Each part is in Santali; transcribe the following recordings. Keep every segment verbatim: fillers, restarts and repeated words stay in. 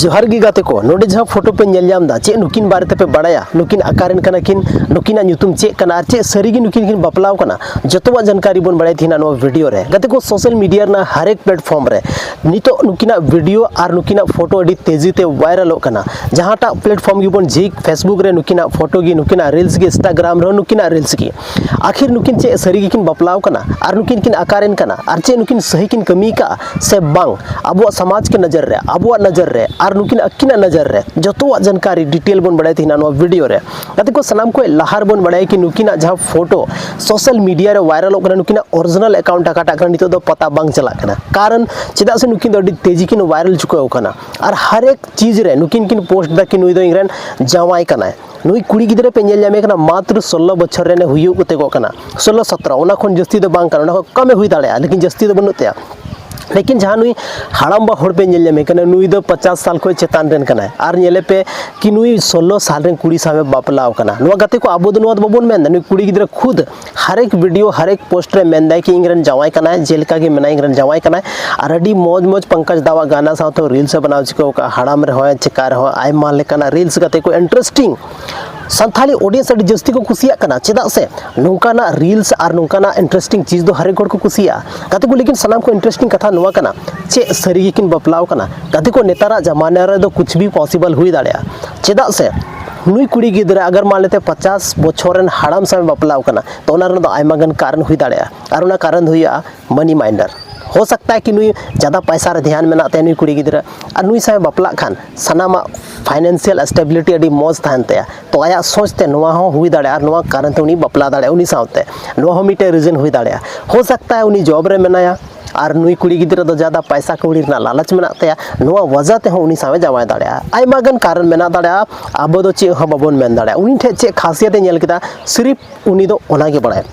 ᱡᱚᱦᱟᱨ ᱜᱮ ᱜᱟᱛᱮ ᱠᱚ, ᱱᱚᱰᱮ ᱡᱟᱦᱟᱸ ᱯᱷᱳᱴᱳ ᱯᱮ ᱧᱮᱞ ᱧᱟᱢ ᱮᱫᱟ, ᱪᱮᱫ ᱱᱩᱠᱤᱱ ᱵᱟᱨᱮ ᱛᱮᱯᱮ ᱵᱟᱲᱟᱭᱟ? ᱱᱩᱠᱤᱱ ᱚᱠᱟᱨᱮᱱ ᱠᱟᱱᱟ ᱠᱤᱱ, ᱱᱩᱠᱤᱱᱟᱜ ᱧᱩᱛᱩᱢ ᱪᱮᱫ ᱠᱟᱱᱟ, ᱟᱨ ᱪᱮᱫ ᱥᱟᱹᱨᱤ ᱜᱮ ᱱᱩᱠᱤᱱ ᱠᱤᱱ ᱵᱟᱯᱞᱟᱣ ᱠᱟᱱᱟ? ᱡᱚᱛᱚᱣᱟᱜ ᱡᱟᱱᱠᱟᱨᱤ ᱵᱚᱱ ᱵᱟᱲᱟᱭ ᱛᱟᱦᱮᱱᱟ ᱱᱚᱣᱟ ᱵᱷᱤᱰᱤᱭᱳ ᱨᱮ᱾ ᱜᱟᱛᱮ ᱠᱚ, ᱥᱳᱥᱟᱞ ᱢᱤᱰᱤᱭᱟ ᱨᱮᱱᱟᱜ ᱦᱟᱨᱮᱠ ᱯᱞᱮᱴᱯᱷᱚᱨᱢ ᱨᱮ ᱱᱤᱛᱚᱜ ᱱᱩᱠᱤᱱᱟᱜ ᱵᱷᱤᱰᱤᱭᱳ ᱟᱨ ᱱᱩᱠᱤᱱᱟᱜ ᱯᱷᱳᱴᱳ ᱟᱹᱰᱤ ᱛᱮᱡᱤ ᱛᱮ ᱵᱷᱟᱭᱨᱟᱞᱚᱜ ᱠᱟᱱᱟ᱾ ᱡᱟᱦᱟᱸᱴᱟᱜ ᱯᱞᱮᱴᱯᱷᱚᱨᱢ ᱜᱮᱵᱚᱱ ᱡᱷᱤᱡ, ᱯᱷᱮᱥᱵᱩᱠ ᱨᱮ ᱱᱩᱠᱤᱱᱟᱜ ᱯᱷᱳᱴᱳ ᱜᱮ, ᱱᱩᱠᱤᱱᱟᱜ ᱨᱤᱞᱥ ᱜᱮ, ᱤᱱᱥᱴᱟᱜᱨᱟᱢ ᱨᱮᱦᱚᱸ ᱱᱩᱠᱤᱱᱟᱜ ᱨᱤᱞᱥ ᱜᱮ᱾ ᱟᱠᱷᱤᱨ ᱱᱩᱠᱤᱱ ᱪᱮᱫ ᱥᱟᱹᱨᱤ ᱜᱮᱠᱤᱱ ᱵᱟᱯᱞᱟᱣ ᱠᱟᱱᱟ? ᱟᱨ ᱱᱩᱠᱤᱱ ᱠᱤᱱ ᱚᱠᱟᱨᱮᱱ ᱠᱟᱱᱟ? ᱟᱨ ᱪᱮᱫ ᱱᱩᱠᱤᱱ ᱥᱟᱹᱦᱤ ᱠᱤᱱ ᱠᱟᱹᱢᱤ ᱠᱟᱜᱼᱟ ᱥᱮ ᱵᱟᱝ? ᱟᱵᱚᱣᱟᱜ ᱥᱚᱢᱟᱡᱽ ᱠᱮ ᱱᱚᱡᱚᱨ ᱨᱮ, ᱟᱵᱚᱣᱟᱜ ᱱᱚᱡᱚᱨ ᱨᱮ, ᱟᱨ ᱱᱩᱠᱤᱱ ᱟᱹᱠᱤᱱᱟᱜ ᱱᱚᱡᱚᱨ ᱨᱮ, ᱡᱚᱛᱚᱣᱟᱜ ᱡᱟᱱᱠᱟᱨᱤ ᱰᱤᱴᱮᱞ ᱵᱚᱱ ᱵᱟᱲᱟᱭ ᱛᱟᱦᱮᱱᱟ ᱱᱚᱣᱟ ᱵᱷᱤᱰᱤᱭᱳ ᱨᱮ᱾ ᱜᱟᱛᱮ ᱠᱚ, ᱥᱟᱱᱟᱢ ᱠᱷᱚᱱ ᱞᱟᱦᱟ ᱨᱮᱵᱚᱱ ᱵᱟᱲᱟᱭᱟ ᱠᱤ ᱱᱩᱠᱤᱱᱟᱜ ᱡᱟᱦᱟᱸ ᱯᱷᱳᱴᱳ ᱥᱳᱥᱟᱞ ᱢᱤᱰᱤᱭᱟ ᱨᱮ ᱵᱷᱟᱭᱨᱟᱞᱚᱜ ᱠᱟᱱᱟ, ᱱᱩᱠᱤᱱᱟᱜ ᱚᱨᱤᱡᱤᱱᱟᱞ ᱮᱠᱟᱣᱩᱱᱴ ᱚᱠᱟᱴᱟᱜ ᱠᱟᱱᱟ, ᱱᱤᱛᱚᱜ ᱫᱚ ᱯᱟᱛᱟ ᱵᱟᱝ ᱪᱟᱞᱟᱜ ᱠᱟᱱᱟ᱾ ᱠᱟᱨᱚᱱ ᱪᱮᱫᱟᱜ ᱥᱮ ᱱᱩᱠᱤᱱ ᱫᱚ ᱟᱹᱰᱤ ᱛᱮᱡᱤ ᱠᱤᱱ ᱵᱷᱟᱭᱨᱟᱞ ᱪᱩᱠᱟᱹᱣ ᱠᱟᱱᱟ᱾ ᱟᱨ ᱦᱟᱨᱮᱠ ᱪᱤᱡᱽ ᱨᱮ ᱱᱩᱠᱤᱱ ᱠᱤᱱ ᱯᱳᱥᱴ ᱮᱫᱟ ᱠᱤ ᱱᱩᱭ ᱫᱚ ᱤᱧᱨᱮᱱ ᱡᱟᱶᱟᱭ ᱠᱟᱱᱟᱭ᱾ ᱱᱩᱭ ᱠᱩᱲᱤ ᱜᱤᱫᱽᱨᱟᱹ ᱯᱮ ᱧᱮᱞ ᱧᱟᱢᱮ ᱠᱟᱱᱟ, ᱢᱟᱛᱨᱚ ᱥᱳᱞᱞᱳ ᱵᱚᱪᱷᱚᱨ ᱨᱮᱱᱮ ᱦᱩᱭᱩᱜ ᱠᱟᱛᱮ ᱠᱚᱜ ᱠᱟᱱᱟ, ᱥᱳᱞᱞᱳ ᱥᱚᱛᱨᱚ, ᱚᱱᱟ ᱠᱷᱚᱱ ᱡᱟᱹᱥᱛᱤ ᱫᱚ ᱵᱟᱝ ᱠᱟᱱᱟ, ᱚᱱᱟ ᱠᱷᱚᱱ ᱠᱚᱢᱮ ᱦᱩᱭ ᱫᱟᱲᱮᱭᱟᱜᱼᱟ, ᱞᱮᱠᱤᱱ ᱡᱟᱹᱥᱛᱤ ᱫᱚ ᱵᱟᱹᱱᱩᱜ ᱛᱟᱭᱟ᱾ ᱞᱮᱠᱤᱱ ᱡᱟᱦᱟᱸ ᱱᱩᱭ ᱦᱟᱲᱟᱢᱵᱟ ᱦᱚᱲ ᱯᱮ ᱧᱮᱞ ᱧᱟᱢᱮ ᱠᱟᱱᱟ, ᱱᱩᱭ ᱫᱚ ᱯᱚᱪᱟᱥ ᱥᱟᱞ ᱠᱷᱚᱱ ᱪᱮᱛᱟᱱ ᱨᱮᱱ ᱠᱟᱱᱟᱭ᱾ ᱟᱨ ᱧᱮᱞᱮ ᱯᱮ ᱠᱤ ᱱᱩᱭ ᱥᱳᱞᱞᱳ ᱥᱟᱞ ᱨᱮᱱ ᱠᱩᱲᱤ ᱥᱟᱶ ᱮ ᱵᱟᱯᱞᱟᱣ ᱠᱟᱱᱟ᱾ ᱱᱚᱣᱟ ᱜᱟᱛᱮ ᱠᱚ, ᱟᱵᱚ ᱫᱚ ᱱᱚᱣᱟ ᱫᱚ ᱵᱟᱵᱚᱱ ᱢᱮᱱᱫᱟ, ᱱᱩᱭ ᱠᱩᱲᱤ ᱜᱤᱫᱽᱨᱟᱹ ᱠᱷᱩᱫ ᱦᱟᱨᱮᱠ ᱵᱷᱤᱰᱤᱭᱳ, ᱦᱟᱨᱮᱠ ᱯᱳᱥᱴ ᱨᱮ ᱢᱮᱱᱫᱟᱭ ᱠᱤ ᱤᱧ ᱨᱮᱱ ᱡᱟᱶᱟᱭ ᱠᱟᱱᱟᱭ, ᱡᱮᱞᱮᱠᱟ ᱜᱮ ᱢᱮᱱᱟᱭ ᱤᱧ ᱨᱮᱱ ᱡᱟᱶᱟᱭ ᱠᱟᱱᱟᱭ᱾ ᱟᱨ ᱟᱹᱰᱤ ᱢᱚᱡᱽ ᱢᱚᱡᱽ ᱯᱚᱝᱠᱚᱡᱽ ᱫᱟᱣᱟᱜ ᱜᱟᱱᱟ ᱥᱟᱶᱛᱮ ᱨᱤᱞᱥ ᱮ ᱵᱮᱱᱟᱣ ᱪᱤᱠᱟᱹᱣ ᱠᱟᱜᱼᱟ, ᱦᱟᱲᱟᱢ ᱨᱮᱦᱚᱸ, ᱪᱮᱠᱟ ᱨᱮᱦᱚᱸ, ᱟᱭᱢᱟ ᱞᱮᱠᱟᱱᱟᱜ ᱨᱤᱞᱥ ᱜᱟᱛᱮ ᱠᱚ, ᱤᱱᱴᱟᱨᱮᱥᱴᱤᱝ᱾ ᱥᱟᱱᱛᱷᱟᱞᱤ ᱚᱰᱤᱭᱮᱱᱥ ᱟᱹᱰᱤ ᱡᱟᱹᱥᱛᱤ ᱠᱚ ᱠᱩᱥᱤᱭᱟᱜ ᱠᱟᱱᱟ᱾ ᱪᱮᱫᱟᱜ ᱥᱮ ᱱᱚᱝᱠᱟᱱᱟᱜ ᱨᱤᱞᱥ ᱟᱨ ᱱᱚᱝᱠᱟᱱᱟᱜ ᱤᱱᱴᱟᱨᱮᱥᱴᱤᱝ ᱪᱤᱡᱽ ᱫᱚ ᱦᱟᱨᱮᱠ ᱦᱚᱲ ᱠᱚ ᱠᱩᱥᱤᱭᱟᱜᱼᱟ᱾ ᱜᱟᱛᱮ ᱠᱚ, ᱞᱮᱠᱤᱱ ᱥᱟᱱᱟᱢ ᱠᱷᱚᱱ ᱤᱱᱴᱟᱨᱮᱥᱴᱤᱝ ᱠᱟᱛᱷᱟ ᱱᱚᱣᱟ ᱠᱟᱱᱟ, ᱪᱮᱫ ᱥᱟᱹᱨᱤ ᱜᱮᱠᱤᱱ ᱵᱟᱯᱞᱟᱣ ᱠᱟᱱᱟ? ᱜᱟᱛᱮ ᱠᱚ, ᱱᱮᱛᱟᱨᱟᱜ ᱡᱟᱢᱟᱱᱟ ᱨᱮᱫᱚ ᱠᱩᱪ ᱵᱷᱤ ᱯᱚᱥᱤᱵᱚᱞ ᱦᱩᱭ ᱫᱟᱲᱮᱭᱟᱜᱼᱟ᱾ ᱪᱮᱫᱟᱜ ᱥᱮ ᱱᱩᱭ ᱠᱩᱲᱤ ᱜᱤᱫᱽᱨᱟᱹ ᱟᱜᱟᱨ ᱢᱟᱱ ᱞᱮᱛᱮ ᱯᱚᱪᱟᱥ ᱵᱚᱪᱷᱚᱨ ᱨᱮᱱ ᱦᱟᱲᱟᱢ ᱥᱟᱶ ᱮ ᱵᱟᱯᱞᱟᱣ ᱠᱟᱱᱟ, ᱛᱚ ᱚᱱᱟ ᱨᱮᱱᱟᱜ ᱫᱚ ᱟᱭᱢᱟ ᱜᱟᱱ ᱠᱟᱨᱚᱱ ᱦᱩᱭ ᱫᱟᱲᱮᱭᱟᱜᱼᱟ᱾ ᱟᱨ ᱚᱱᱟ ᱠᱟᱨᱚᱱ ᱫᱚ ᱦᱩᱭᱩᱜᱼᱟ ᱢᱟᱱᱤ ᱢᱟᱭᱱᱰᱟᱨ᱾ ᱦᱳ ᱥᱟᱠᱛᱟ ᱦᱟᱭ ᱠᱤ ᱱᱩᱭ ᱡᱟᱫᱟ ᱯᱟᱭᱥᱟ ᱨᱮ ᱫᱷᱮᱭᱟᱱ ᱢᱮᱱᱟᱜ ᱛᱟᱭᱟ ᱱᱩᱭ ᱠᱩᱲᱤ ᱜᱤᱫᱽᱨᱟᱹ, ᱟᱨ ᱱᱩᱭ ᱥᱟᱶ ᱮ ᱵᱟᱯᱞᱟᱜ ᱠᱷᱟᱱ ᱥᱟᱱᱟᱢᱟᱜ ᱯᱷᱟᱭᱱᱮᱱᱥᱤᱭᱟᱞ ᱥᱴᱮᱵᱤᱞᱤᱴᱤ ᱟᱹᱰᱤ ᱢᱚᱡᱽ ᱛᱟᱦᱮᱱ ᱛᱟᱭᱟ᱾ ᱛᱚ ᱟᱭᱟᱜ ᱥᱳᱪ ᱛᱮ ᱱᱚᱣᱟ ᱦᱚᱸ ᱦᱩᱭ ᱫᱟᱲᱮᱭᱟᱜᱼᱟ, ᱟᱨ ᱱᱚᱣᱟ ᱠᱟᱨᱚᱱ ᱛᱮ ᱩᱱᱤ ᱵᱟᱯᱞᱟ ᱫᱟᱲᱮᱭᱟᱜᱼᱟ ᱩᱱᱤ ᱥᱟᱶᱛᱮ᱾ ᱱᱚᱣᱟ ᱦᱚᱸ ᱢᱤᱫᱴᱮᱱ ᱨᱤᱡᱚᱱ ᱦᱩᱭ ᱫᱟᱲᱮᱭᱟᱜᱼᱟ᱾ ᱦᱳ ᱥᱟᱠᱛᱟ ᱦᱟᱭ ᱩᱱᱤ ᱡᱚᱵ ᱨᱮ ᱢᱮᱱᱟᱭᱟ, ᱟᱨ ᱱᱩᱭ ᱠᱩᱲᱤ ᱜᱤᱫᱽᱨᱟᱹ ᱫᱚ ᱡᱟᱫᱟ ᱯᱟᱭᱥᱟ ᱠᱟᱹᱣᱰᱤ ᱨᱮᱱᱟᱜ ᱞᱟᱞᱚᱪ ᱢᱮᱱᱟᱜ ᱛᱟᱭᱟ, ᱱᱚᱣᱟ ᱣᱟᱡᱟ ᱛᱮᱦᱚᱸ ᱩᱱᱤ ᱥᱟᱶ ᱮ ᱡᱟᱶᱟᱭ ᱫᱟᱲᱮᱭᱟᱜᱼᱟ᱾ ᱟᱭᱢᱟ ᱜᱟᱱ ᱠᱟᱨᱚᱱ ᱢᱮᱱᱟᱜ ᱫᱟᱲᱮᱭᱟᱜᱼᱟ, ᱟᱵᱚ ᱫᱚ ᱪᱮᱫ ᱦᱚᱸ ᱵᱟᱵᱚᱱ ᱢᱮᱱ ᱫᱟᱲᱮᱭᱟᱜᱼᱟ᱾ ᱩᱱᱤ ᱴᱷᱮᱱ ᱪᱮᱫ ᱠᱷᱟᱥᱤᱭᱟᱛ ᱮ ᱧᱮᱞ ᱠᱮᱫᱟ, ᱥᱤᱨᱤᱯ ᱩᱱᱤ ᱫᱚ ᱚᱱᱟ ᱜᱮ ᱵᱟᱲᱟᱭᱟ᱾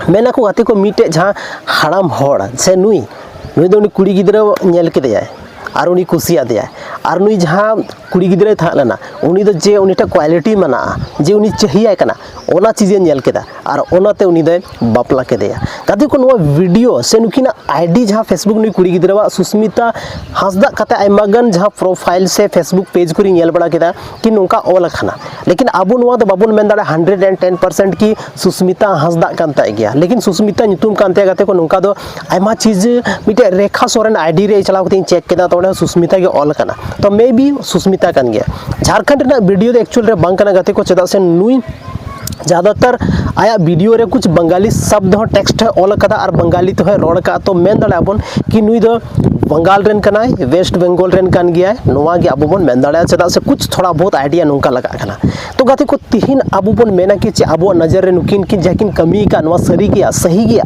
ᱢᱮᱱ ᱟᱠᱚ ᱜᱟᱛᱮ ᱠᱚ, ᱢᱤᱫᱴᱮᱡ ᱡᱟᱦᱟᱸ ᱦᱟᱲᱟᱢ ᱦᱚᱲ ᱥᱮ ᱱᱩᱭ, ᱱᱩᱭ ᱫᱚ ᱩᱱᱤ ᱠᱩᱲᱤ ᱜᱤᱫᱽᱨᱟᱹ ᱧᱮᱞ ᱠᱮᱫᱮᱭᱟᱭ ᱟᱨ ᱩᱱᱤ ᱠᱩᱥᱤᱭᱟᱫᱮᱭᱟᱭ, ᱟᱨ ᱱᱩᱭ ᱡᱟᱦᱟᱸ ᱠᱩᱲᱤ ᱜᱤᱫᱽᱨᱟᱹᱭ ᱛᱟᱦᱮᱸ ᱞᱮᱱᱟ, ᱩᱱᱤ ᱫᱚ ᱡᱮ ᱩᱱᱤ ᱴᱷᱮᱱ quality ᱢᱮᱱᱟᱜᱼᱟ, ᱡᱮ ᱩᱱᱤ ᱪᱟᱹᱦᱤᱭᱟᱭ ᱠᱟᱱᱟ, ᱚᱱᱟ ᱪᱤᱡᱮ ᱧᱮᱞ ᱠᱮᱫᱟ ᱟᱨ ᱚᱱᱟᱛᱮ ᱩᱱᱤ ᱫᱚᱭ ᱵᱟᱯᱞᱟ ᱠᱮᱫᱮᱭᱟ᱾ ᱜᱟᱛᱮ ᱠᱚ, ᱱᱚᱣᱟ video ᱥᱮ ᱱᱩᱠᱤᱱᱟᱜ ID ᱡᱟᱦᱟᱸ Facebook ᱱᱩᱭ ᱠᱩᱲᱤ ᱜᱤᱫᱽᱨᱟᱹᱣᱟᱜ ᱥᱩᱥᱢᱤᱛᱟ ᱦᱟᱸᱥᱫᱟᱜ ᱠᱟᱛᱮ ᱟᱭᱢᱟ ᱜᱟᱱ ᱡᱟᱦᱟᱸ profile ᱥᱮ Facebook page ᱠᱚᱨᱮᱧ ᱧᱮᱞ ᱵᱟᱲᱟ ᱠᱮᱫᱟ ᱠᱤ ᱱᱚᱝᱠᱟ ᱚᱞ ᱟᱠᱟᱱᱟ, ᱞᱮᱠᱤᱱ ᱟᱵᱚ ᱱᱚᱣᱟ ᱫᱚ ᱵᱟᱵᱚᱱ ᱢᱮᱱ ᱫᱟᱲᱮᱭᱟᱜᱼᱟ hundred and ten percent ᱠᱤ ᱥᱩᱥᱢᱤᱛᱟ ᱦᱟᱸᱥᱫᱟᱜ ᱠᱟᱱ ᱛᱟᱭ ᱜᱮᱭᱟ, ᱞᱮᱠᱤᱱ ᱥᱩᱥᱢᱤᱛᱟ ᱧᱩᱛᱩᱢ ᱠᱟᱱ ᱛᱟᱭᱟ᱾ ᱜᱟᱛᱮ ᱠᱚ, ᱱᱚᱝᱠᱟ ᱫᱚ ᱟᱭᱢᱟ ᱪᱤᱡᱽ ᱢᱤᱫᱴᱮᱡ ᱨᱮᱠᱷᱟ ᱥᱚᱨᱮᱱ ID ᱨᱮ ᱪᱟᱞᱟᱣ ᱠᱟᱛᱮᱧ check ᱠᱮᱫᱟ, ᱛᱚ ᱚᱸᱰᱮ ᱦᱚᱸ ᱥᱩᱥᱢᱤᱛᱟ ᱜᱮ ᱚᱞ ᱟᱠᱟᱱᱟ᱾ ᱛᱚ maybe ᱥᱩᱥᱢᱤᱛᱟ ᱠᱟᱱ ᱜᱮᱭᱟ᱾ ᱡᱷᱟᱲᱠᱷᱚᱸᱰ ᱨᱮᱱᱟᱜ video ᱫᱚ actual ᱨᱮ ᱵᱟᱝ ᱠᱟᱱᱟ ᱜᱟᱛᱮ ᱠᱚ, ᱪᱮᱫᱟᱜ ᱥᱮ ᱱᱩᱭ ᱡᱟᱫᱟᱛᱟᱨ ᱟᱭᱟᱜ video ᱨᱮ ᱠᱩᱪ ᱵᱟᱝᱜᱟᱞᱤ ᱥᱟᱵᱫ ᱦᱚᱸ text ᱦᱚᱸᱭ ᱚᱞ ᱟᱠᱟᱫᱟ ᱟᱨ ᱵᱟᱝᱜᱟᱞᱤ ᱛᱮᱦᱚᱸᱭ ᱨᱚᱲ ᱟᱠᱟᱫᱼᱟ᱾ ᱛᱚ ᱢᱮᱱ ᱫᱟᱲᱮᱭᱟᱜᱼᱟ ᱵᱚᱱ ᱠᱤ ᱱᱩᱭ ᱫᱚ ᱵᱟᱝᱜᱟᱞ ᱨᱮᱱ ᱠᱟᱱᱟᱭ, West Bengal ᱨᱮᱱ ᱠᱟᱱ ᱜᱮᱭᱟᱭ, ᱱᱚᱣᱟ ᱜᱮ ᱟᱵᱚ ᱵᱚᱱ ᱢᱮᱱ ᱫᱟᱲᱮᱭᱟᱜᱼᱟ, ᱪᱮᱫᱟᱜ ᱥᱮ ᱠᱩᱪ ᱛᱷᱚᱲᱟ ᱵᱚᱦᱩᱛ idea ᱱᱚᱝᱠᱟ ᱞᱟᱜᱟᱜ ᱠᱟᱱᱟ᱾ ᱛᱚ ᱜᱟᱛᱮ ᱠᱚ, ᱛᱤᱦᱤᱧ ᱟᱵᱚ ᱵᱚᱱ ᱢᱮᱱᱟ ᱠᱤ ᱪᱮ ᱟᱵᱚᱣᱟᱜ ᱱᱚᱡᱚᱨ ᱨᱮ ᱱᱩᱠᱤᱱ ᱠᱤᱱ ᱡᱟᱦᱟᱸ ᱠᱤᱱ ᱠᱟᱹᱢᱤ ᱟᱠᱟᱫ, ᱱᱚᱣᱟ ᱥᱟᱹᱨᱤ ᱜᱮᱭᱟ, ᱥᱟᱹᱦᱤ ᱜᱮᱭᱟ?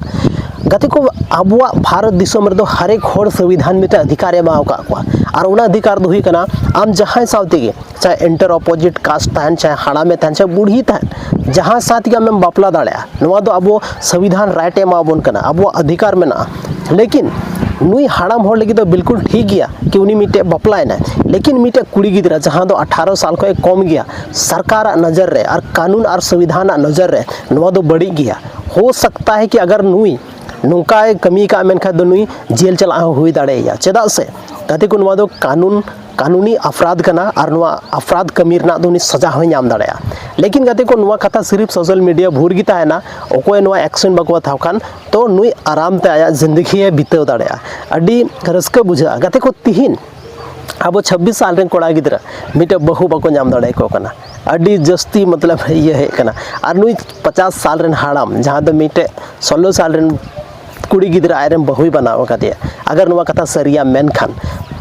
ᱜᱟᱛᱮ ᱠᱚ, ᱟᱵᱚᱣᱟᱜ ᱵᱷᱟᱨᱚᱛ ᱫᱤᱥᱚᱢ ᱨᱮᱫᱚ ᱦᱟᱨᱮᱠ ᱦᱚᱲ ᱥᱚᱝᱵᱤᱫᱷᱟᱱ ᱢᱤᱫᱴᱟᱝ ᱚᱫᱷᱤᱠᱟᱨ ᱮ ᱮᱢᱟᱣ ᱟᱠᱟᱫ ᱠᱚᱣᱟ, ᱟᱨ ᱚᱱᱟ ᱚᱫᱷᱤᱠᱟᱨ ᱫᱚ ᱦᱩᱭᱩᱜ ᱠᱟᱱᱟ ᱟᱢ ᱡᱟᱦᱟᱸᱭ ᱥᱟᱶ ᱛᱮᱜᱮ, ᱪᱟᱦᱮ inter opposite caste ᱛᱟᱦᱮᱱ, ᱪᱟᱦᱮ ᱦᱟᱲᱟᱢᱮ ᱛᱟᱦᱮᱱ, ᱪᱟᱦᱮ ᱵᱩᱲᱦᱤ ᱛᱟᱦᱮᱱ, ᱡᱟᱦᱟᱸ ᱥᱟᱶ ᱛᱮᱜᱮ ᱟᱢᱮᱢ ᱵᱟᱯᱞᱟ ᱫᱟᱲᱮᱭᱟᱜᱼᱟ᱾ ᱱᱚᱣᱟ ᱫᱚ ᱟᱵᱚ ᱥᱚᱝᱵᱤᱫᱷᱟᱱ right ᱮ ᱮᱢᱟᱵᱚᱱ ᱠᱟᱱᱟ, ᱟᱵᱚᱣᱟᱜ ᱚᱫᱷᱤᱠᱟᱨ ᱢᱮᱱᱟᱜᱼᱟ᱾ ᱞᱮᱠᱤᱱ ᱱᱩᱭ ᱦᱟᱲᱟᱢ ᱦᱚᱲ ᱞᱟᱹᱜᱤᱫ ᱫᱚ ᱵᱤᱞᱠᱩᱞ ᱴᱷᱤᱠ ᱜᱮᱭᱟ ᱠᱤ ᱩᱱᱤ ᱢᱤᱫᱴᱮᱡ ᱵᱟᱯᱞᱟᱭᱮᱱᱟᱭ, ᱞᱮᱠᱤᱱ ᱢᱤᱫᱴᱮᱡ ᱠᱩᱲᱤ ᱜᱤᱫᱽᱨᱟᱹ ᱡᱟᱦᱟᱸ ᱫᱚ ᱟᱴᱷᱟᱨᱚ ᱥᱟᱞ ᱠᱷᱚᱱ ᱮ ᱠᱚᱢ ᱜᱮᱭᱟ, ᱥᱚᱨᱠᱟᱨᱟᱜ ᱱᱚᱡᱚᱨ ᱨᱮ ᱟᱨ ᱠᱟᱹᱱᱩᱱ ᱟᱨ ᱥᱚᱝᱵᱤᱫᱷᱟᱱᱟᱜ ᱱᱚᱡᱚᱨ ᱨᱮ ᱱᱚᱣᱟ ᱫᱚ ᱵᱟᱹᱲᱤᱡ ᱜᱮᱭᱟ᱾ ᱦᱳ ᱥᱟᱠᱛᱟ ᱦᱮ ᱠᱤ ᱟᱜᱟᱨ ᱱᱩᱭ ᱱᱚᱝᱠᱟᱭ ᱠᱟᱹᱢᱤ ᱠᱟᱜ ᱢᱮᱱᱠᱷᱟᱱ ᱫᱚ ᱱᱩᱭ ᱡᱮᱞ ᱪᱟᱞᱟᱜ ᱦᱚᱸ ᱦᱩᱭ ᱫᱟᱲᱮᱭᱟᱭᱟ᱾ ᱪᱮᱫᱟᱜ ᱥᱮ ᱜᱟᱛᱮ ᱠᱚ, ᱱᱚᱣᱟ ᱫᱚ ᱠᱟᱹᱱᱩᱱ, ᱠᱟᱹᱱᱩᱱᱤ ᱚᱯᱨᱟᱫᱷ ᱠᱟᱱᱟ ᱟᱨ ᱱᱚᱣᱟ ᱚᱯᱨᱟᱫᱷ ᱠᱟᱹᱢᱤ ᱨᱮᱱᱟᱜ ᱫᱚ ᱩᱱᱤ ᱥᱟᱡᱟ ᱦᱚᱸᱭ ᱧᱟᱢ ᱫᱟᱲᱮᱭᱟᱜᱼᱟ᱾ ᱞᱮᱠᱤᱱ ᱜᱟᱛᱮ ᱠᱚ, ᱱᱚᱣᱟ ᱠᱟᱛᱷᱟ ᱥᱤᱨᱤᱯ social media ᱵᱷᱳᱨ ᱜᱮ ᱛᱟᱦᱮᱱᱟ, ᱚᱠᱚᱭ ᱱᱚᱣᱟ action ᱵᱟᱠᱚ ᱦᱟᱛᱟᱣ ᱠᱷᱟᱱ ᱛᱚ ᱱᱩᱭ ᱟᱨᱟᱢ ᱛᱮ ᱟᱭᱟᱜ ᱡᱤᱱᱫᱮᱜᱤ ᱮ ᱵᱤᱛᱟᱹᱣ ᱫᱟᱲᱮᱭᱟᱜᱼᱟ᱾ ᱟᱹᱰᱤ ᱨᱟᱹᱥᱠᱟᱹ ᱵᱩᱡᱷᱟᱹᱜᱼᱟ᱾ ᱜᱟᱛᱮ ᱠᱚ, ᱛᱤᱦᱤᱧ ᱟᱵᱚ ᱪᱷᱟᱵᱵᱤᱥ ᱥᱟᱞ ᱨᱮᱱ ᱠᱚᱲᱟ ᱜᱤᱫᱽᱨᱟᱹ ᱢᱤᱫᱴᱮᱡ ᱵᱟᱹᱦᱩ ᱵᱟᱠᱚ ᱧᱟᱢ ᱫᱟᱲᱮᱭᱟᱠᱚ ᱠᱟᱱᱟ, ᱟᱹᱰᱤ ᱡᱟᱹᱥᱛᱤ ᱢᱚᱛᱞᱚᱵ ᱤᱭᱟᱹ ᱦᱮᱡ ᱠᱟᱱᱟ᱾ ᱟᱨ ᱱᱩᱭ ᱯᱚᱪᱟᱥ ᱥᱟᱞ ᱨᱮᱱ ᱦᱟᱲᱟᱢ, ᱡᱟᱦᱟᱸ ᱫᱚ ᱢᱤᱫᱴᱮᱡ ᱥᱳᱞᱳ ᱥᱟᱞ ᱨᱮᱱ ᱠᱩᱲᱤ ᱜᱤᱫᱽᱨᱟᱹ ᱟᱡᱨᱮᱱ ᱵᱟᱹᱦᱩᱭ ᱵᱮᱱᱟᱣ ᱟᱠᱟᱫᱮᱭᱟ, ᱟᱜᱟᱨ ᱱᱚᱣᱟ ᱠᱟᱛᱷᱟ ᱥᱟᱹᱨᱤᱭᱟ ᱢᱮᱱᱠᱷᱟᱱ,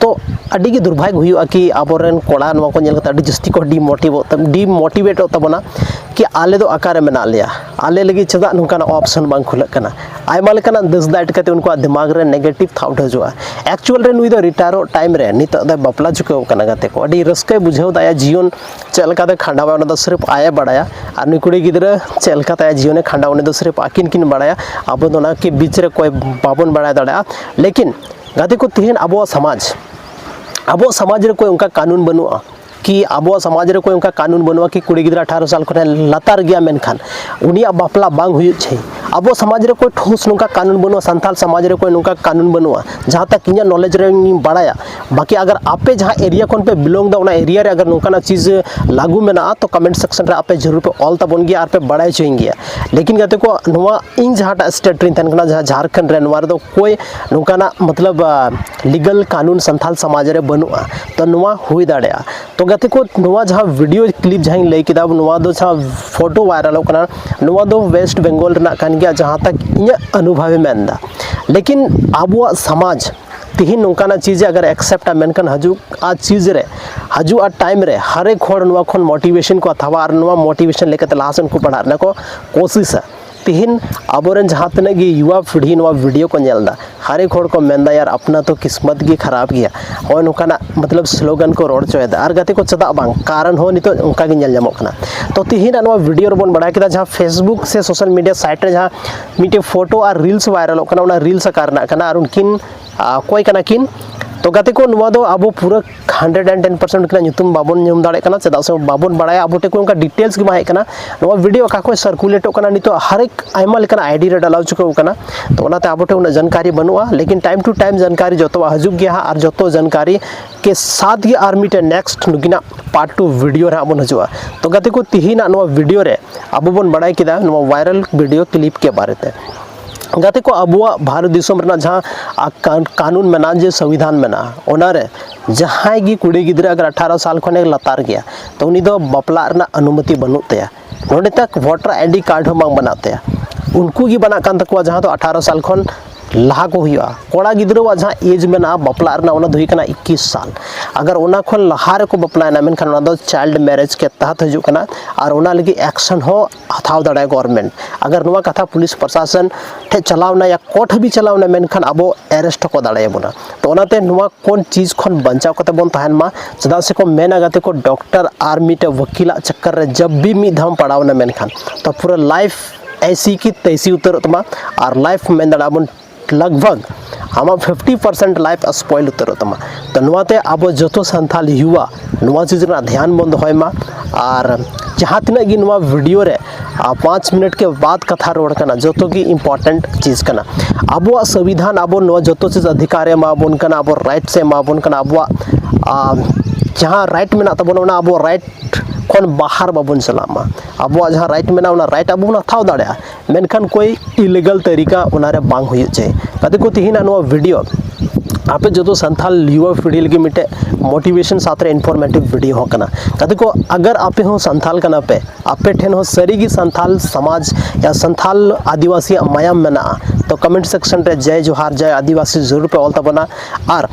ᱛᱚ ᱟᱹᱰᱤ ᱜᱮ ᱫᱩᱨᱵᱷᱟᱜᱽ ᱦᱩᱭᱩᱜᱼᱟ ᱠᱤ ᱟᱵᱚᱨᱮᱱ ᱠᱚᱲᱟ ᱱᱚᱣᱟ ᱠᱚ ᱧᱮᱞ ᱠᱟᱛᱮ ᱟᱹᱰᱤ ᱡᱟᱹᱥᱛᱤ ᱠᱚ demotivate, demotivateᱚᱜ ᱛᱟᱵᱚᱱᱟ ᱠᱤ ᱟᱞᱮ ᱫᱚ ᱚᱠᱟᱨᱮ ᱢᱮᱱᱟᱜ ᱞᱮᱭᱟ, ᱟᱞᱮ ᱞᱟᱹᱜᱤᱫ ᱪᱮᱫᱟᱜ ᱱᱚᱝᱠᱟᱱᱟᱜ option ᱵᱟᱝ ᱠᱷᱩᱞᱟᱹᱜ ᱠᱟᱱᱟ᱾ ᱟᱭᱢᱟ ᱞᱮᱠᱟᱱᱟᱜ ᱫᱟᱹᱥ ᱫᱟᱭᱤᱴ ᱠᱟᱛᱮ ᱩᱱᱠᱩᱣᱟᱜ ᱫᱤᱢᱟᱜᱽ ᱨᱮ negative thought ᱦᱤᱡᱩᱜᱼᱟ᱾ Actual ᱨᱮ ᱱᱩᱭ ᱫᱚ retireᱚᱜ time ᱨᱮ ᱱᱤᱛᱚᱜ ᱫᱚᱭ ᱵᱟᱯᱞᱟ ᱪᱩᱠᱟᱹᱣ ᱠᱟᱱᱟ᱾ ᱜᱟᱛᱮ ᱠᱚ, ᱟᱹᱰᱤ ᱨᱟᱹᱥᱠᱟᱹᱭ ᱵᱩᱡᱷᱟᱹᱣ ᱫᱟ, ᱟᱭᱟᱜ ᱡᱤᱭᱚᱱ ᱪᱮᱫ ᱞᱮᱠᱟᱛᱮ ᱠᱷᱟᱸᱰᱟᱣᱟ ᱚᱱᱟ ᱫᱚ ᱥᱤᱨᱤᱯ ᱟᱡ ᱮ ᱵᱟᱲᱟᱭᱟ᱾ ᱟᱨ ᱱᱩᱭ ᱠᱩᱲᱤ ᱜᱤᱫᱽᱨᱟᱹ ᱪᱮᱫ ᱞᱮᱠᱟᱛᱮ ᱟᱭᱟᱜ ᱡᱤᱭᱚᱱᱮ ᱠᱷᱟᱸᱰᱟᱣᱟ ᱩᱱᱤ ᱫᱚ ᱥᱤᱨᱤᱯ ᱟᱹᱠᱤᱱ ᱠᱤᱱ ᱵᱟᱲᱟᱭᱟ, ᱟᱵᱚ ᱫᱚ ᱚᱱᱟ ᱠᱤ ᱵᱤᱪ ᱨᱮ ᱚᱠᱚᱭ ᱵᱟᱵᱚᱱ ᱵᱟᱲᱟᱭ ᱫᱟᱲᱮᱭᱟᱜᱼᱟ᱾ ᱞᱮᱠᱤᱱ ᱜᱟᱛᱮ ᱠᱚ, ᱛᱮᱦᱮᱧ ᱟᱵᱚᱣᱟᱜ ᱥᱚᱢᱟᱡᱽ ᱟᱵᱚ ᱥᱚᱢᱟᱡᱽ ᱨᱮ ᱠᱚᱭ ᱚᱱᱠᱟ ᱠᱟᱹᱱᱩᱱ ᱵᱟᱹᱱᱩᱜᱼᱟ ᱠᱤ ᱟᱵᱚᱣᱟᱜ ᱥᱚᱢᱟᱡᱽ ᱨᱮ ᱠᱚᱭ ᱚᱱᱠᱟ ᱠᱟᱹᱱᱩᱱ ᱵᱟᱹᱱᱩᱜᱼᱟ ᱠᱤ ᱠᱩᱲᱤ ᱜᱤᱫᱽᱨᱟᱹ ᱟᱴᱷᱟᱨᱚ ᱥᱟᱞ ᱠᱷᱚᱱᱮ ᱞᱟᱛᱟᱨ ᱜᱮᱭᱟ ᱢᱮᱱᱠᱷᱟᱱ ᱩᱱᱤᱭᱟᱜ ᱵᱟᱯᱞᱟ ᱵᱟᱝ ᱦᱩᱭᱩᱜ ᱪᱟᱹᱦᱤ? ᱟᱵᱚ ᱥᱚᱢᱟᱡᱽ ᱨᱮ ᱠᱚᱭ ᱴᱷᱳᱥ ᱱᱚᱝᱠᱟ ᱠᱟᱹᱱᱩᱱ ᱵᱟᱹᱱᱩᱜᱼᱟ, ᱥᱟᱱᱛᱟᱲ ᱥᱚᱢᱟᱡᱽ ᱨᱮ ᱠᱚᱭ ᱱᱚᱝᱠᱟ ᱠᱟᱹᱱᱩᱱ ᱵᱟᱹᱱᱩᱜᱼᱟ ᱡᱟᱦᱟᱸ ᱛᱟᱠ ᱤᱧᱟᱹᱜ ᱱᱚᱞᱮᱡᱽ ᱨᱮᱧ ᱵᱟᱲᱟᱭᱟ᱾ ᱵᱟᱠᱤ ᱟᱜᱟᱨ ᱟᱯᱮ ᱡᱟᱦᱟᱸ ᱮᱨᱤᱭᱟ ᱠᱷᱚᱱ ᱯᱮ ᱵᱤᱞᱚᱝ ᱫᱟ ᱚᱱᱟ ᱮᱨᱤᱭᱟ ᱨᱮ ᱟᱜᱟᱨ ᱱᱚᱝᱠᱟᱱᱟᱜ ᱪᱤᱡᱽ ᱞᱟᱹᱜᱩ ᱢᱮᱱᱟᱜᱼᱟ ᱛᱚ ᱠᱚᱢᱮᱱᱴ ᱥᱮᱠᱥᱚᱱ ᱨᱮ ᱟᱯᱮ ᱡᱟᱹᱨᱩᱲ ᱯᱮ ᱚᱞ ᱛᱟᱵᱚᱱ ᱜᱮᱭᱟ ᱟᱨ ᱯᱮ ᱵᱟᱲᱟᱭ ᱦᱚᱪᱚᱧ ᱜᱮᱭᱟ᱾ ᱞᱮᱠᱤᱱ ᱜᱟᱛᱮ ᱠᱚ, ᱱᱚᱣᱟ ᱤᱧ ᱡᱟᱦᱟᱸᱴᱟᱜ ᱥᱴᱮᱴ ᱨᱤᱧ ᱛᱟᱦᱮᱱ ᱠᱟᱱᱟ, ᱡᱟᱦᱟᱸ ᱡᱷᱟᱲᱠᱷᱚᱸᱰ ᱨᱮ, ᱱᱚᱣᱟ ᱨᱮᱫᱚ ᱠᱚᱭ ᱱᱚᱝᱠᱟᱱᱟᱜ ᱢᱚᱛᱞᱚᱵ ᱞᱤᱜᱟᱞ ᱠᱟᱹᱱᱩᱱ ᱥᱟᱱᱛᱟᱞ ᱥᱚᱢᱟᱡᱽ ᱨᱮ ᱵᱟᱹᱱᱩᱜᱼᱟ᱾ ᱛᱚ ᱱᱚᱣᱟ ᱦᱩᱭ ᱫᱟᱲᱮᱭᱟᱜᱼᱟ᱾ ᱛᱚ ᱜᱟᱛᱮ ᱠᱚ, ᱱᱚᱣᱟ ᱡᱟᱦᱟᱸ ᱵᱷᱤᱰᱤᱭᱳ ᱠᱞᱤᱯ ᱡᱟᱦᱟᱸᱧ ᱞᱟᱹᱭ ᱠᱮᱫᱟ, ᱱᱚᱣᱟ ᱫᱚ ᱡᱟᱦᱟᱸ ᱯᱷᱳᱴᱳ ᱵᱷᱟᱭᱨᱟᱞᱚᱜ ᱠᱟᱱᱟ, ᱱᱚᱣᱟ ᱫᱚ ᱳᱭᱮᱥᱴ ᱵᱮᱝᱜᱚᱞ ᱨᱮᱱᱟᱜ ᱠᱟᱱ ᱜᱮᱭᱟ, ᱡᱟᱦᱟᱸ ᱛᱟᱠ ᱤᱧᱟᱹᱜ ᱚᱱᱩᱵᱷᱚᱵᱮ ᱢᱮᱱᱫᱟ᱾ ᱞᱮᱠᱤᱱ ᱟᱵᱚᱣᱟᱜ ᱥᱚᱢᱟᱡᱽ ᱛᱤᱦᱤᱧ ᱱᱚᱝᱠᱟᱱᱟᱜ ᱪᱤᱡᱽ ᱮ ᱟᱜᱟᱨ ᱮᱠᱥᱮᱯᱴᱟ, ᱢᱮᱱᱠᱷᱟᱱ ᱦᱤᱡᱩᱜ ᱟᱨ ᱪᱤᱡᱽ ᱨᱮ, ᱦᱤᱡᱩᱜ ᱟᱨ ᱴᱟᱭᱤᱢ ᱨᱮ ᱦᱟᱨᱮᱠ ᱦᱚᱲ ᱱᱚᱣᱟ ᱠᱷᱚᱱ ᱢᱳᱴᱤᱵᱷᱮᱥᱚᱱ ᱠᱚ ᱦᱟᱛᱟᱣᱟ ᱟᱨ ᱱᱚᱣᱟ ᱢᱳᱴᱤᱵᱷᱮᱥᱚᱱ ᱞᱮᱠᱟᱛᱮ ᱞᱟᱦᱟ ᱥᱮᱱ ᱠᱚ ᱯᱟᱲᱦᱟᱜ ᱨᱮᱱᱟᱜ ᱠᱚ ᱠᱳᱥᱤᱥᱟ᱾ ᱛᱤᱦᱤᱧ ᱟᱵᱚᱨᱮᱱ ᱡᱟᱦᱟᱸ ᱛᱤᱱᱟᱹᱜ ᱜᱮ ᱭᱩᱣᱟ ᱯᱤᱲᱦᱤ ᱱᱚᱣᱟ ᱵᱷᱤᱰᱤᱭᱳ ᱠᱚ ᱧᱮᱞ ᱮᱫᱟ, ᱦᱟᱨᱮᱠ ᱦᱚᱲ ᱠᱚ ᱢᱮᱱᱫᱟ, "ᱭᱟᱨ, ᱟᱯᱱᱟ ᱛᱚ ᱠᱤᱥᱢᱚᱛ ᱜᱮ ᱠᱷᱟᱨᱟᱯ ᱜᱮᱭᱟ, ᱱᱚᱜᱼᱚᱭ ᱱᱚᱝᱠᱟᱱᱟᱜ ᱢᱚᱛᱞᱚᱵ ᱥᱞᱳᱜᱟᱱ ᱠᱚ ᱨᱚᱲ ᱦᱚᱪᱚᱭᱮᱫᱟ", ᱟᱨ ᱜᱟᱛᱮ ᱠᱚ, ᱪᱮᱫᱟᱜ ᱵᱟᱝ? ᱠᱟᱨᱚᱱ ᱦᱚᱸ ᱱᱤᱛᱚᱜ ᱚᱱᱠᱟ ᱜᱮ ᱧᱮᱞ ᱧᱟᱢᱚᱜ ᱠᱟᱱᱟ᱾ ᱛᱚ ᱛᱤᱦᱤᱧᱟᱜ ᱱᱚᱣᱟ ᱵᱷᱤᱰᱤᱭᱳ ᱨᱮᱵᱚᱱ ᱵᱟᱲᱟᱭ ᱠᱮᱫᱟ, ᱡᱟᱦᱟᱸ ᱯᱷᱮᱥᱵᱩᱠ ᱥᱮ ᱥᱳᱥᱟᱞ ᱢᱤᱰᱤᱭᱟ ᱥᱟᱭᱤᱴ ᱨᱮ ᱡᱟᱦᱟᱸ ᱢᱤᱫᱴᱮᱡ ᱯᱷᱳᱴᱳ ᱟᱨ ᱨᱤᱞᱥ ᱵᱷᱟᱭᱨᱟᱞᱚᱜ ᱠᱟᱱᱟ, ᱚᱱᱟ ᱨᱨᱤᱞᱥ ᱟᱠᱟᱨ ᱨᱮᱱᱟᱜ ᱠᱟᱱᱟ ᱟᱨ ᱩᱱᱠᱤᱱ ᱟᱨ ᱚᱠᱚᱭ ᱠᱟᱱᱟ ᱠᱤᱱ? ᱛᱚ ᱜᱟᱛᱮ ᱠᱚ, ᱱᱚᱣᱟ ᱫᱚ ᱟᱵᱚ ᱯᱩᱨᱟᱹ ᱦᱟᱱᱰᱨᱮᱰ ᱮᱱᱰ ᱴᱮᱱ ᱯᱟᱨᱥᱮᱱᱴ ᱩᱱᱠᱤᱱᱟᱜ ᱧᱩᱛᱩᱢ ᱵᱟᱵᱚᱱ ᱧᱩᱢ ᱫᱟᱲᱮᱭᱟᱜ ᱠᱟᱱᱟ, ᱪᱮᱫᱟᱜ ᱥᱮ ᱵᱟᱵᱚᱱ ᱵᱟᱲᱟᱭᱟ, ᱟᱵᱚ ᱴᱷᱮᱱ ᱠᱷᱚᱱ ᱚᱱᱠᱟ ᱰᱤᱴᱮᱞᱥ ᱜᱮ ᱵᱟᱝ ᱦᱮᱡ ᱠᱟᱱᱟ᱾ ᱱᱚᱣᱟ ᱵᱷᱤᱰᱤᱭᱳ ᱚᱠᱟ ᱠᱷᱚᱱ ᱥᱟᱨᱠᱩᱞᱮᱴᱚᱜ ᱠᱟᱱᱟ, ᱱᱤᱛᱚᱜ ᱦᱟᱨᱮᱠ ᱟᱭᱢᱟ ᱞᱮᱠᱟᱱᱟᱜ ᱟᱭᱰᱤ ᱨᱮ ᱰᱟᱞᱟᱣ ᱪᱩᱠᱟᱹᱣ ᱠᱟᱱᱟ, ᱛᱚ ᱚᱱᱟᱛᱮ ᱟᱵᱚ ᱴᱷᱮᱱ ᱩᱱᱟᱹᱜ ᱡᱟᱱᱠᱟᱨᱤ ᱵᱟᱹᱱᱩᱜᱼᱟ᱾ ᱞᱮᱠᱤᱱ ᱴᱟᱭᱤᱢ ᱴᱩ ᱴᱟᱭᱤᱢ ᱡᱟᱱᱠᱟᱨᱤ ᱡᱚᱛᱚᱣᱟᱜ ᱦᱤᱡᱩᱜ ᱜᱮᱭᱟ ᱦᱟᱸᱜ, ᱟᱨ ᱡᱚᱛᱚ ᱡᱟᱱᱠᱟᱨᱤ ᱠᱮ ᱥᱟᱛ ᱜᱮ ᱟᱨ ᱢᱤᱫᱴᱮᱱ ᱱᱮᱠᱥᱴ ᱱᱩᱠᱤᱱᱟᱜ ᱯᱟᱨᱴ ᱴᱩ ᱵᱷᱤᱰᱤᱭᱳ ᱨᱮ ᱦᱟᱸᱜ ᱵᱚᱱ ᱦᱤᱡᱩᱜᱼᱟ᱾ ᱛᱚ ᱜᱟᱛᱮ ᱠᱚ, ᱛᱤᱦᱤᱧᱟᱜ ᱱᱚᱣᱟ ᱵᱷᱤᱰᱤᱭᱳ ᱨᱮ ᱟᱵᱚ ᱵᱚᱱ ᱵᱟᱲᱟᱭ ᱠᱮᱫᱟ ᱱᱚᱣᱟ ᱵᱷᱟᱭᱨᱟᱞ ᱵᱷᱤᱰᱤᱭᱳ ᱠᱞᱤᱯ ᱠᱮ ᱵᱟᱨᱮᱛᱮ᱾ ᱜᱟᱛᱮ ᱠᱚ, ᱟᱵᱚᱣᱟᱜ ᱵᱷᱟᱨᱚᱛ ᱫᱤᱥᱚᱢ ᱨᱮᱱᱟᱜ ᱡᱟᱦᱟᱸ ᱟ, ᱠᱟᱱ-, ᱠᱟᱹᱱᱩᱱ ᱢᱮᱱᱟᱜᱼᱟ, ᱡᱮ ᱥᱚᱝᱵᱤᱫᱷᱟᱱ ᱢᱮᱱᱟᱜᱼᱟ, ᱚᱱᱟᱨᱮ ᱡᱟᱦᱟᱸᱭ ᱜᱮ ᱠᱩᱲᱤ ᱜᱤᱫᱽᱨᱟᱹ ᱟᱜᱟᱨ ᱟᱴᱷᱟᱨᱚ ᱥᱟᱞ ᱠᱷᱚᱱᱮ ᱞᱟᱛᱟᱨ ᱜᱮᱭᱟ, ᱛᱚ ᱩᱱᱤ ᱫᱚ ᱵᱟᱯᱞᱟᱜ ᱨᱮᱱᱟᱜ ᱚᱱᱩᱢᱚᱛᱤ ᱵᱟᱹᱱᱩᱜ ᱛᱟᱭᱟ᱾ ᱱᱚᱸᱰᱮ ᱛᱟᱠ ᱵᱷᱳᱴᱟᱨ ᱟᱭᱰᱤ ᱠᱟᱨᱰ ᱦᱚᱸ ᱵᱟᱝ ᱵᱮᱱᱟᱜ ᱛᱟᱭᱟ᱾ ᱩᱱᱠᱩ ᱜᱮ ᱵᱮᱱᱟᱜ ᱠᱟᱱ ᱛᱟᱠᱚᱣᱟ ᱡᱟᱦᱟᱸ ᱫᱚ ᱟᱴᱷᱟᱨᱚ ᱥᱟᱞ ᱠᱷᱚᱱ ᱞᱟᱦᱟ ᱠᱚ ᱦᱩᱭᱩᱜᱼᱟ᱾ ᱠᱚᱲᱟ ᱜᱤᱫᱽᱨᱟᱹᱣᱟᱜ ᱡᱟᱦᱟᱸ ᱮᱡᱽ ᱢᱮᱱᱟᱜᱼᱟ ᱵᱟᱯᱞᱟᱜ ᱨᱮᱱᱟᱜ, ᱚᱱᱟ ᱫᱚ ᱦᱩᱭᱩᱜ ᱠᱟᱱᱟ ᱤᱠᱠᱤᱥ ᱥᱟᱞ᱾ ᱟᱜᱟᱨ ᱚᱱᱟ ᱠᱷᱚᱱ ᱞᱟᱦᱟ ᱨᱮᱠᱚ ᱵᱟᱯᱞᱟᱭᱮᱱᱟ, ᱢᱮᱱᱠᱷᱟᱱ ᱚᱱᱟ ᱫᱚ ᱪᱟᱭᱤᱞᱰ ᱢᱮᱨᱮᱡᱽ ᱠᱮ ᱛᱟᱦᱟᱛ ᱦᱤᱡᱩᱜ ᱠᱟᱱᱟ ᱟᱨ ᱚᱱᱟ ᱞᱟᱹᱜᱤᱫ ᱮᱠᱥᱚᱱ ᱦᱚᱸ ᱦᱟᱛᱟᱣ ᱫᱟᱲᱮᱭᱟᱜᱼᱟ ᱜᱚᱵᱷᱚᱨᱱᱢᱮᱱᱴ᱾ ᱟᱜᱟᱨ ᱱᱚᱣᱟ ᱠᱟᱛᱷᱟ ᱯᱩᱞᱤᱥ ᱯᱨᱚᱥᱟᱥᱚᱱ ᱴᱷᱮᱱ ᱪᱟᱞᱟᱣ ᱮᱱᱟ ᱭᱟ ᱠᱳᱨᱴ ᱦᱟᱹᱵᱤᱡ ᱪᱟᱞᱟᱣ ᱮᱱᱟ, ᱢᱮᱱᱠᱷᱟᱱ ᱟᱵᱚ ᱮᱨᱮᱥᱴ ᱦᱚᱸᱠᱚ ᱫᱟᱲᱮᱭᱟᱵᱚᱱᱟ᱾ ᱛᱚ ᱚᱱᱟᱛᱮ ᱱᱚᱣᱟ ᱠᱚᱱ ᱪᱤᱡᱽ ᱠᱷᱚᱱ ᱵᱟᱧᱪᱟᱣ ᱠᱟᱛᱮ ᱵᱚᱱ ᱛᱟᱦᱮᱱ ᱢᱟ, ᱪᱮᱫᱟᱜ ᱥᱮ ᱠᱚ ᱢᱮᱱᱟ ᱜᱟᱛᱮ ᱠᱚ, ᱰᱚᱠᱴᱚᱨ ᱟᱨ ᱢᱤᱫᱴᱮᱡ ᱣᱟᱹᱠᱤᱞᱟᱜ ᱪᱟᱠᱠᱟᱨ ᱨᱮ ᱡᱟᱵ ᱵᱷᱤ ᱢᱤᱫ ᱫᱷᱟᱣ ᱮᱢ ᱯᱟᱲᱟᱣ ᱮᱱᱟ, ᱢᱮᱱᱠᱷᱟᱱ ᱛᱚ ᱯᱩᱨᱟᱹ ᱞᱟᱭᱤᱯᱷ ᱮᱭᱥᱤ ᱠᱤ ᱛᱮᱭᱥᱤ ᱩᱛᱟᱹᱨᱚᱜ ᱛᱟᱢᱟ᱾ ᱟᱨ ᱞᱟᱭᱤᱯᱷ ᱢᱮᱱ ᱫᱟᱲᱮᱭᱟᱜᱼᱟ ᱵᱚᱱ ᱞᱟᱜᱽ ᱵᱷᱟᱜᱽ ᱟᱢᱟᱜ ᱯᱷᱤᱯᱴᱤ ᱯᱟᱨᱥᱮᱱᱴ ᱞᱟᱭᱤᱯᱷ ᱥᱯᱚᱭᱤᱞ ᱩᱛᱟᱹᱨᱚᱜ ᱛᱟᱢᱟ᱾ ᱛᱚ ᱱᱚᱣᱟᱛᱮ ᱟᱵᱚ ᱡᱚᱛᱚ ᱥᱟᱱᱛᱟᱞ ᱭᱩᱣᱟ ᱱᱚᱣᱟ ᱪᱤᱡᱽ ᱨᱮᱱᱟᱜ ᱫᱷᱮᱭᱟᱱ ᱵᱚᱱ ᱫᱚᱦᱚᱭ ᱢᱟ᱾ ᱟᱨ ᱡᱟᱦᱟᱸ ᱛᱤᱱᱟᱹᱜ ᱜᱮ ᱱᱚᱣᱟ ᱵᱷᱤᱰᱤᱭᱳ ᱨᱮ ᱟᱨ ᱯᱟᱸᱪ ᱢᱤᱱᱤᱴ ᱠᱮ ᱵᱟᱫ ᱠᱟᱛᱷᱟ ᱨᱚᱲ ᱠᱟᱱᱟ, ᱡᱚᱛᱚ ᱜᱮ ᱤᱢᱯᱚᱨᱴᱮᱱᱴ ᱪᱤᱡᱽ ᱠᱟᱱᱟ᱾ ᱟᱵᱚᱣᱟᱜ ᱥᱚᱝᱵᱤᱫᱷᱟᱱ ᱟᱵᱚ ᱱᱚᱣᱟ ᱡᱚᱛᱚ ᱪᱤᱡᱽ ᱚᱫᱷᱤᱠᱟᱨ ᱮ ᱮᱢᱟ ᱵᱚᱱ ᱠᱟᱱᱟ, ᱟᱵᱚ ᱨᱟᱭᱤᱴᱥ ᱮ ᱮᱢᱟ ᱵᱚᱱ ᱠᱟᱱᱟ, ᱟᱵᱚᱣᱟᱜ ᱟᱢ, ᱡᱟᱦᱟᱸ ᱨᱟᱭᱤᱴ ᱢᱮᱱᱟᱜ ᱛᱟᱵᱚᱱᱟ, ᱚᱱᱟ ᱟᱵᱚ ᱨᱟᱭᱤᱴ ᱠᱷᱚᱱ ᱵᱟᱦᱟᱨ ᱵᱟᱵᱚᱱ ᱪᱟᱞᱟᱜ ᱢᱟ᱾ ᱟᱵᱚᱣᱟᱜ ᱡᱟᱦᱟᱸ ᱨᱟᱭᱤᱴ ᱢᱮᱱᱟᱜᱼᱟ, ᱚᱱᱟ ᱨᱟᱭᱤᱴ ᱟᱵᱚ ᱵᱚᱱ ᱦᱟᱛᱟᱣ ᱫᱟᱲᱮᱭᱟᱜᱼᱟ, ᱢᱮᱱᱠᱷᱟᱱ ᱠᱳᱭ ᱤᱞᱤᱜᱟᱞ ᱛᱟᱹᱨᱤᱠᱟ ᱚᱱᱟᱨᱮ ᱵᱟᱝ ᱦᱩᱭᱩᱜ ᱪᱟᱹᱭ᱾ ᱜᱟᱛᱮ ᱠᱚ, ᱛᱮᱦᱮᱧᱟᱜ ᱱᱚᱣᱟ ᱵᱷᱤᱰᱤᱭᱳ ᱟᱯᱮ ᱡᱚᱛᱚ ᱥᱟᱱᱛᱟᱞ ᱭᱩᱣᱟ ᱯᱤᱲᱦᱤ ᱞᱟᱹᱜᱤᱫ ᱢᱤᱫᱴᱮᱡ ᱢᱳᱴᱤᱵᱷᱮᱥᱚᱱ ᱥᱟᱶᱛᱮ ᱤᱱᱯᱷᱚᱨᱢᱮᱴᱤᱵᱷ ᱵᱷᱤᱰᱤᱭᱳ ᱦᱚᱸ ᱠᱟᱱᱟ᱾ ᱜᱟᱛᱮ ᱠᱚ, ᱟᱜᱟᱨ ᱟᱯᱮ ᱦᱚᱸ ᱥᱟᱱᱛᱟᱞ ᱠᱟᱱᱟ ᱯᱮ, ᱟᱯᱮ ᱴᱷᱮᱱ ᱦᱚᱸ ᱥᱟᱹᱨᱤᱜᱮ ᱥᱟᱱᱛᱟᱞ ᱥᱚᱢᱟᱡᱽ ᱭᱟ ᱥᱟᱱᱛᱟᱞ ᱟᱹᱫᱤᱵᱟᱹᱥᱤᱭᱟᱜ ᱢᱟᱭᱟᱢ ᱢᱮᱱᱟᱜᱼᱟ, ᱛᱚ ᱠᱚᱢᱮᱱᱴ ᱥᱮᱠᱥᱚᱱ ᱨᱮ ᱡᱟᱭ ᱡᱚᱦᱟᱨ, ᱡᱟᱭ ᱟᱹᱫᱤᱵᱟᱹᱥᱤ ᱡᱟᱹᱨᱩᱲ ᱯᱮ ᱚᱞ ᱛᱟᱵᱚᱱᱟ᱾ ᱟᱨ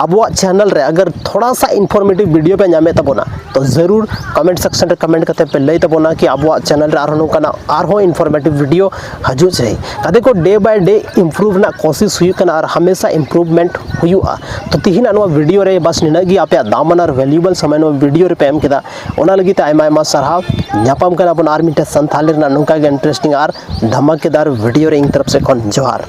ᱟᱵᱚᱣᱟᱜ ᱪᱮᱱᱮᱞ ᱨᱮ ᱟᱜᱟᱨ ᱛᱷᱚᱲᱟ ᱥᱟ ᱤᱱᱯᱷᱚᱨᱢᱮᱴᱤᱵᱷ ᱵᱷᱤᱰᱤᱭᱳ ᱯᱮ ᱧᱟᱢᱮᱫ ᱛᱟᱵᱚᱱᱟ, ᱛᱚ ᱡᱟᱹᱨᱩᱲ ᱠᱚᱢᱮᱱᱴ ᱥᱮᱠᱥᱚᱱ ᱨᱮ ᱠᱚᱢᱮᱱᱴ ᱠᱟᱛᱮ ᱯᱮ ᱞᱟᱹᱭ ᱛᱟᱵᱚᱱᱟ ᱠᱤ ᱟᱵᱚᱣᱟᱜ ᱪᱮᱱᱮᱞ ᱨᱮ ᱟᱨᱦᱚᱸ ᱱᱚᱝᱠᱟᱱᱟᱜ ᱟᱨᱦᱚᱸ ᱤᱱᱯᱷᱚᱨᱢᱮᱴᱤᱵᱷ ᱵᱷᱤᱰᱤᱭᱳ ᱦᱤᱡᱩᱜ ᱪᱟᱹᱭ᱾ ᱜᱟᱛᱮ ᱠᱚ, ᱰᱮ ᱵᱟᱭ ᱰᱮ ᱤᱢᱯᱨᱩᱵᱷ ᱨᱮᱱᱟᱜ ᱠᱳᱥᱤᱥ ᱦᱩᱭᱩᱜ ᱠᱟᱱᱟ ᱟᱨ ᱦᱟᱢᱮᱥᱟ ᱤᱢᱯᱨᱩᱵᱷᱢᱮᱱᱴ ᱦᱩᱭᱩᱜᱼᱟ᱾ ᱛᱚ ᱛᱮᱦᱮᱧᱟᱜ ᱱᱚᱣᱟ ᱵᱷᱤᱰᱤᱭᱳ ᱨᱮ ᱵᱟᱥ ᱱᱤᱱᱟᱹᱜ ᱜᱮ᱾ ᱟᱯᱮᱭᱟᱜ ᱫᱟᱢᱟᱱ ᱟᱨ ᱵᱷᱮᱞᱩᱭᱮᱵᱚᱞ ᱥᱚᱢᱚᱭ ᱱᱚᱣᱟ ᱵᱷᱤᱰᱤᱭᱳ ᱨᱮᱯᱮ ᱮᱢ ᱠᱮᱫᱟ, ᱚᱱᱟ ᱞᱟᱹᱜᱤᱫ ᱛᱮ ᱟᱭᱢᱟ ᱟᱭᱢᱟ ᱥᱟᱨᱦᱟᱣ᱾ ᱧᱟᱯᱟᱢ ᱠᱟᱱᱟ ᱵᱚᱱ ᱟᱨ ᱢᱤᱫᱴᱮᱱ ᱥᱟᱱᱛᱷᱟᱞᱤ ᱨᱮᱱᱟᱜ ᱱᱚᱝᱠᱟ ᱜᱮ ᱤᱱᱴᱟᱨᱮᱥᱴᱤᱝ ᱟᱨ ᱫᱷᱟᱢᱟᱠᱮᱫᱟᱨ ᱵᱷᱤᱰᱤᱭᱳ ᱨᱮ᱾ ᱤᱧ ᱛᱚᱨᱚᱯ ᱥᱮᱫ ᱠᱷᱚᱱ ᱡᱚᱦᱟᱨ᱾